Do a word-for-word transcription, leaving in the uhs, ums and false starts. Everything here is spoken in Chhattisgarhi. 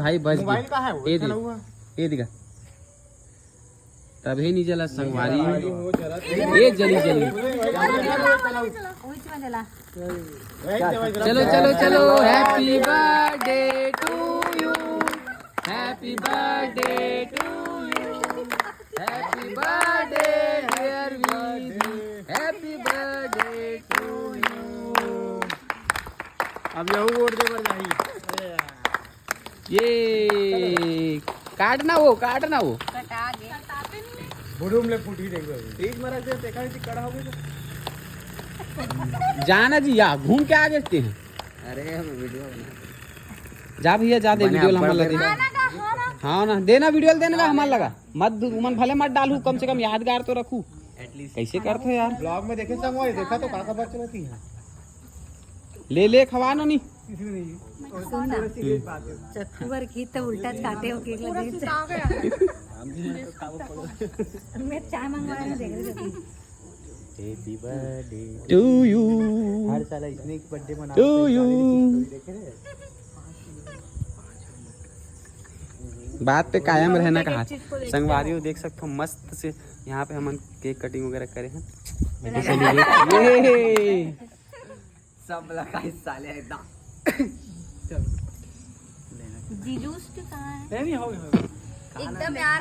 भाई बच गया। मोबाइल का है वो? ये देख। ये दिखा। तभी नहीं जला संगवारी। ये जली जली। चलो चलो चलो। Happy birthday to you, happy birthday to you, happy birthday dear विधि, happy birthday to you। अब यहू वोट दे बर जाही। ये काटना वो, काटना वो। कटा गए। बुडुम ले फूटी देख। फ्रिज में रख दे, देखा नहीं कड़ा हो गया। जाना जी, या घूम के आ गए हैं। अरे हम वीडियो बना। जा भैया, जा दे बने वीडियो ला अब्बड़ हमन ला बेर दे। का। खाना का खाना। हाँ ना, देना वीडियो ला देना ला हमन लगा। मत दु- उमन भले मत डालू, कम से कम यादगार तो रखू। एटलीस्ट कैसे करते हो यार? ब्लॉग में देखे संगवारी, देखा तो काका बात चलती है। ले ले, खवा नो नी। इसमें नहीं। सुन ना, चक्कू भर की तो उल्टा खाते हो केक लगे। मैं चाय मंगवा रही हूँ, देख रहे हो। Happy birthday। To you। हर साल इसने एक बर्थडे मना। To you। देखे रहे? बात पे कायम रहना कहा। संगवारी हो, देख सकते हो मस्त से यहाँ पे हमन केक कटिंग वगैरह करे हैं। ये सब लगा इस साले एकदम। जीजूस तो कहाँ है? नहीं नहीं, हो गया, हो गया। एकदम यार,